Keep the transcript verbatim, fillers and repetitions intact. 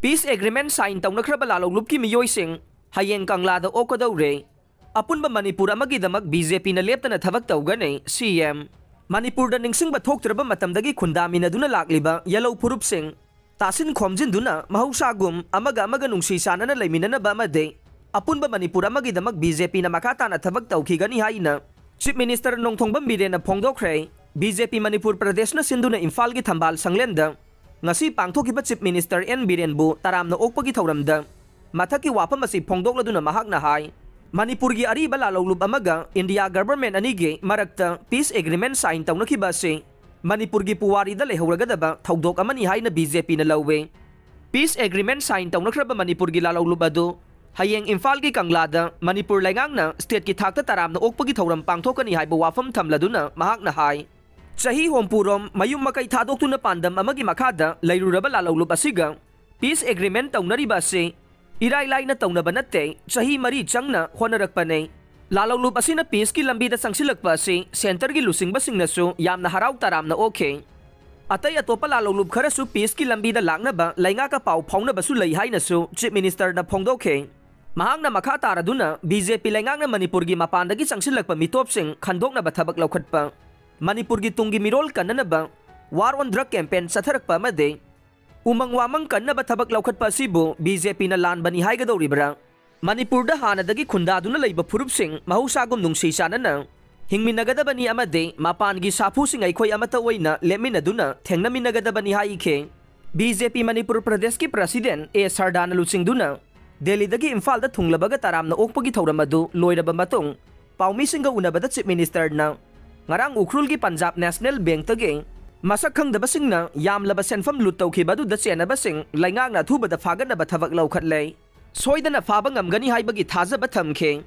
Peace Agreement sign ꯇꯧꯅꯈ꯭ꯔꯕ ꯂꯥꯂꯧꯂꯨꯞꯀꯤ ꯃꯤꯑꯣꯏꯁꯤꯡ ꯍꯌꯦꯡ ꯀꯪꯂꯥꯗ ꯑꯣꯛꯀꯗꯧꯔꯦ꯫ ꯑꯄꯨꯟꯕ ꯃꯅꯤꯄꯨꯔ ꯑꯃꯒꯤꯗꯃꯛ ꯕꯤ ꯖꯦ ꯄꯤꯅ ꯂꯦꯞꯇꯅ ꯊꯕꯛ ꯇꯧꯒꯅꯤ, ꯁꯤ ꯑꯦꯝ꯫ ꯃꯅꯤꯄꯨꯔꯗ ꯅꯤꯡꯁꯤꯡꯕ ꯊꯣꯛꯇ꯭ꯔꯕ ꯃꯇꯝꯗꯒꯤ ꯈꯨꯟꯗꯥꯃꯤꯟꯅꯗꯨꯅ ꯂꯥꯛꯂꯤꯕ ꯌꯦꯜꯍꯧ ꯐꯨꯔꯨꯞꯁꯤꯡ ꯇꯥꯁꯤꯟ ꯈꯣꯝꯖꯤꯟꯗꯨꯅ ꯃꯍꯧꯁꯥꯒꯨꯝ ꯑꯃꯒ ꯑꯃꯒ ꯅꯨꯡꯁꯤ ꯆꯥꯟꯅꯅ ꯂꯩꯃꯤꯟꯅꯅꯕ ꯑꯃꯗꯤ ꯑꯄꯨꯟꯕ ꯃꯅꯤꯄꯨꯔ ꯑꯃꯒꯤꯗꯃꯛ ꯕꯤ ꯖꯦ ꯄꯤꯅ ꯃꯈꯥ ꯇꯥꯅ ꯊꯕꯛ ꯇꯧꯈꯤꯒꯅꯤ ꯍꯥꯏꯅ Chief Minister ꯅꯣꯡꯊꯣꯝꯕꯝ ꯕꯤꯔꯦꯟꯅ ꯐꯣꯡꯗꯣꯛꯈ꯭ꯔꯦ꯫ ꯕꯤ ꯖꯦ ꯄꯤ ꯃꯅꯤꯄꯨꯔ ꯄ꯭ꯔꯗꯦꯁꯅ ꯁꯤꯟꯗꯨꯅ ꯏꯝꯐꯥꯜꯒꯤ ꯊꯝꯕꯥꯜ ꯁꯪꯂꯦꯟꯗ ꯉꯁꯤ ꯄꯥꯡꯊꯣꯛꯈꯤꯕ Chief Minister ꯑꯦꯟ ꯕꯤꯔꯦꯟꯕꯨ ꯇꯔꯥꯝꯅ ꯑꯣꯛꯄꯒꯤ ꯊꯧꯔꯝꯗ ꯃꯊꯛꯀꯤ ꯋꯥꯐꯝ ꯑꯁꯤ ꯐꯣꯡꯗꯣꯛꯂꯗꯨꯅ ꯃꯍꯥꯛꯅ ꯍꯥꯏ, ꯃꯅꯤꯄꯨꯔꯒꯤ ꯑꯔꯤꯕ ꯂꯥꯂꯧꯂꯨꯞ ꯑꯃꯒ ꯏꯟꯗꯤꯌꯥ government ꯑꯅꯤꯒꯤ ꯃꯔꯛꯇ peace agreement sign ꯇꯧꯅꯈꯤꯕ ꯑꯁꯤ ꯃꯅꯤꯄꯨꯔꯒꯤ ꯄꯨꯋꯥꯔꯤꯗ ꯂꯩꯍꯧꯔꯒꯗꯕ ꯊꯧꯗꯣꯛ ꯑꯃꯅꯤ ꯍꯥꯏꯅ ꯕꯤ ꯖꯦ ꯄꯤꯅ ꯂꯧꯏ꯫ Peace agreement sign ꯇꯧꯅꯈ꯭ꯔꯕ ꯃꯅꯤꯄꯨꯔꯒꯤ ꯂꯥꯂꯧꯂꯨꯞ ꯑꯗꯨ ꯍꯌꯦꯡ ꯏꯝꯐꯥꯜꯒꯤ ꯀꯪꯂꯥꯗ ꯃꯅꯤꯄꯨꯔ ꯂꯩꯉꯥꯛꯅ stateꯀꯤ ꯊꯥꯛꯇ ꯇꯔꯥꯝꯅ ꯑꯣꯛꯄꯒꯤ ꯊꯧꯔꯝ ꯄꯥꯡꯊꯣꯛꯀꯅꯤ ꯍꯥꯏꯕ ꯋꯥꯐꯝ ꯊꯝꯂꯗꯨꯅ ꯃꯍꯥꯛꯅ ꯍꯥꯏ, ꯆꯍꯤ ꯍꯨꯝꯐꯨꯔꯣꯝ ꯃꯌꯨꯝ ꯃꯀꯩ ꯊꯥꯗꯣꯛꯇꯨꯅ ꯄꯥꯟꯗꯝ ꯑꯃꯒꯤ ꯃꯈꯥꯗ ꯂꯩꯔꯨꯔꯕ ꯂꯥꯂꯧꯂꯨꯞ ꯑꯁꯤꯒ peace agreement ꯇꯧꯅꯔꯤꯕ ꯑꯁꯤ ꯏꯔꯥꯏ ꯂꯥꯏꯅ ꯇꯧꯅꯕ ꯅꯠꯇꯦ, ꯆꯍꯤ ꯃꯔꯤ ꯆꯪꯅ ꯍꯣꯠꯅꯔꯛꯄꯅꯦ꯫ ꯂꯥꯂꯧꯂꯨꯞ ꯑꯁꯤꯅ peaceꯀꯤ ꯂꯝꯕꯤꯗ ꯆꯪꯁꯤꯜꯂꯛꯄ ꯑꯁꯤ centreꯒꯤ ꯂꯨꯆꯤꯡꯕꯁꯤꯡꯅꯁꯨ ꯌꯥꯝꯅ ꯍꯔꯥꯎ ꯇꯔꯥꯝꯅ ꯑꯣꯛꯈꯤ꯫ ꯑꯇꯩ ꯑꯇꯣꯞꯄ ꯂꯥꯂꯧꯂꯨꯞ ꯈꯔꯁꯨ peaceꯀꯤ ꯂꯝꯕꯤꯗ ꯂꯥꯛꯅꯕ ꯂꯩꯉꯥꯛꯀ ꯄꯥꯎ ꯐꯥꯎꯅꯕꯁꯨ ꯂꯩ ꯍꯥꯏꯅꯁꯨ Chief Ministerꯅ ꯐꯣꯡꯗꯣꯛꯈꯤ꯫ ꯃꯍꯥꯛꯅ ꯃꯈꯥ ꯇꯥꯔꯗꯨꯅ ꯕꯤ ꯖꯦ ꯄꯤ ꯂꯩꯉꯥꯛꯅ ꯃꯅꯤꯄꯨꯔꯒꯤ ꯃꯄꯥꯟꯗꯒꯤ ꯆꯪꯁꯤꯜꯂꯛꯄ ꯃꯤꯇꯣꯞꯁꯤꯡ ꯈꯟꯗꯣꯛꯅꯕ ꯊꯕꯛ ꯂꯧꯈꯠꯄ, ꯃꯅꯤꯄꯨꯔꯒꯤ ꯇꯨꯡꯒꯤ ꯃꯤꯔꯣꯜ ꯀꯟꯅꯅꯕ war on drug campaign ꯆꯠꯊꯔꯛꯄ ꯑꯃꯗꯤ ꯎꯃꯪ ꯋꯥꯃꯪ ꯀꯟꯅꯕ ꯊꯕꯛ ꯂꯧꯈꯠꯄ ꯑꯁꯤꯕꯨ ꯕꯤ ꯖꯦ ꯄꯤꯅ ꯂꯥꯟꯕꯅꯤ ꯍꯥꯏꯒꯗꯧꯔꯤꯕ꯭ꯔꯥ? ꯃꯅꯤꯄꯨꯔꯗ ꯍꯥꯟꯅꯗꯒꯤ ꯈꯨꯟꯗꯥꯗꯨꯅ ꯂꯩꯕ ꯐꯨꯔꯨꯞꯁꯤꯡ ꯃꯍꯧꯁꯥꯒꯨꯝ ꯅꯨꯡꯁꯤ ꯆꯥꯟꯅꯅ ꯍꯤꯡꯃꯤꯟꯅꯒꯗꯕꯅꯤ ꯑꯃꯗꯤ ꯃꯄꯥꯟꯒꯤ ꯁꯥꯐꯨꯁꯤꯡ ꯑꯩꯈꯣꯏ ꯑꯃꯠꯇ ꯑꯣꯏꯅ ꯂꯦꯞꯃꯤꯟꯅꯗꯨꯅ ꯊꯦꯡꯅꯃꯤꯟꯅꯒꯗꯕꯅꯤ ꯍꯥꯏꯈꯤ꯫ ꯕꯤ ꯖꯦ ꯄꯤ ꯃꯅꯤꯄꯨꯔ ꯄ꯭ꯔꯗꯦꯁꯀꯤ President ꯑꯦ ꯁꯔꯗꯥꯅ ꯂꯨꯆꯤꯡꯗꯨꯅ ꯗꯦꯜꯂꯤꯗꯒꯤ ꯏꯝꯐꯥꯜꯗ ꯊꯨꯡꯂꯕꯒ ꯇꯔꯥꯝꯅ ꯑꯣꯛꯄꯒꯤ ꯊꯧꯔꯝ ꯑꯗꯨ ꯂꯣꯏꯔꯕ ꯃꯇꯨꯡ ꯄꯥꯎꯃꯤꯁꯤꯡꯒ ꯎꯅꯕꯗ Chief Ministerꯅ ꯉꯔꯥꯡ ꯎꯈ꯭ꯔꯨꯜꯒꯤ ꯄꯟꯖꯥꯕ ꯅꯦꯁꯅꯦꯜ ꯕꯦꯡꯛꯇꯒꯤ ꯃꯁꯛ ꯈꯪꯗꯕꯁꯤꯡꯅ ꯌꯥꯝꯂꯕ ꯁꯦꯟꯐꯝ ꯂꯨꯠ ꯇꯧꯈꯤꯕ ꯑꯗꯨꯗ ꯆꯦꯟꯅꯕꯁꯤꯡ ꯂꯩꯉꯥꯛꯅ ꯑꯊꯨꯕꯗ ꯐꯥꯒꯠꯅꯕ ꯊꯕꯛ ꯂꯧꯈꯠꯂꯦ꯫ ꯁꯣꯏꯗꯅ ꯐꯥꯕ ꯉꯝꯒꯅꯤ ꯍꯥꯏꯕꯒꯤ ꯊꯥꯖꯕ ꯊꯝꯈꯤ꯫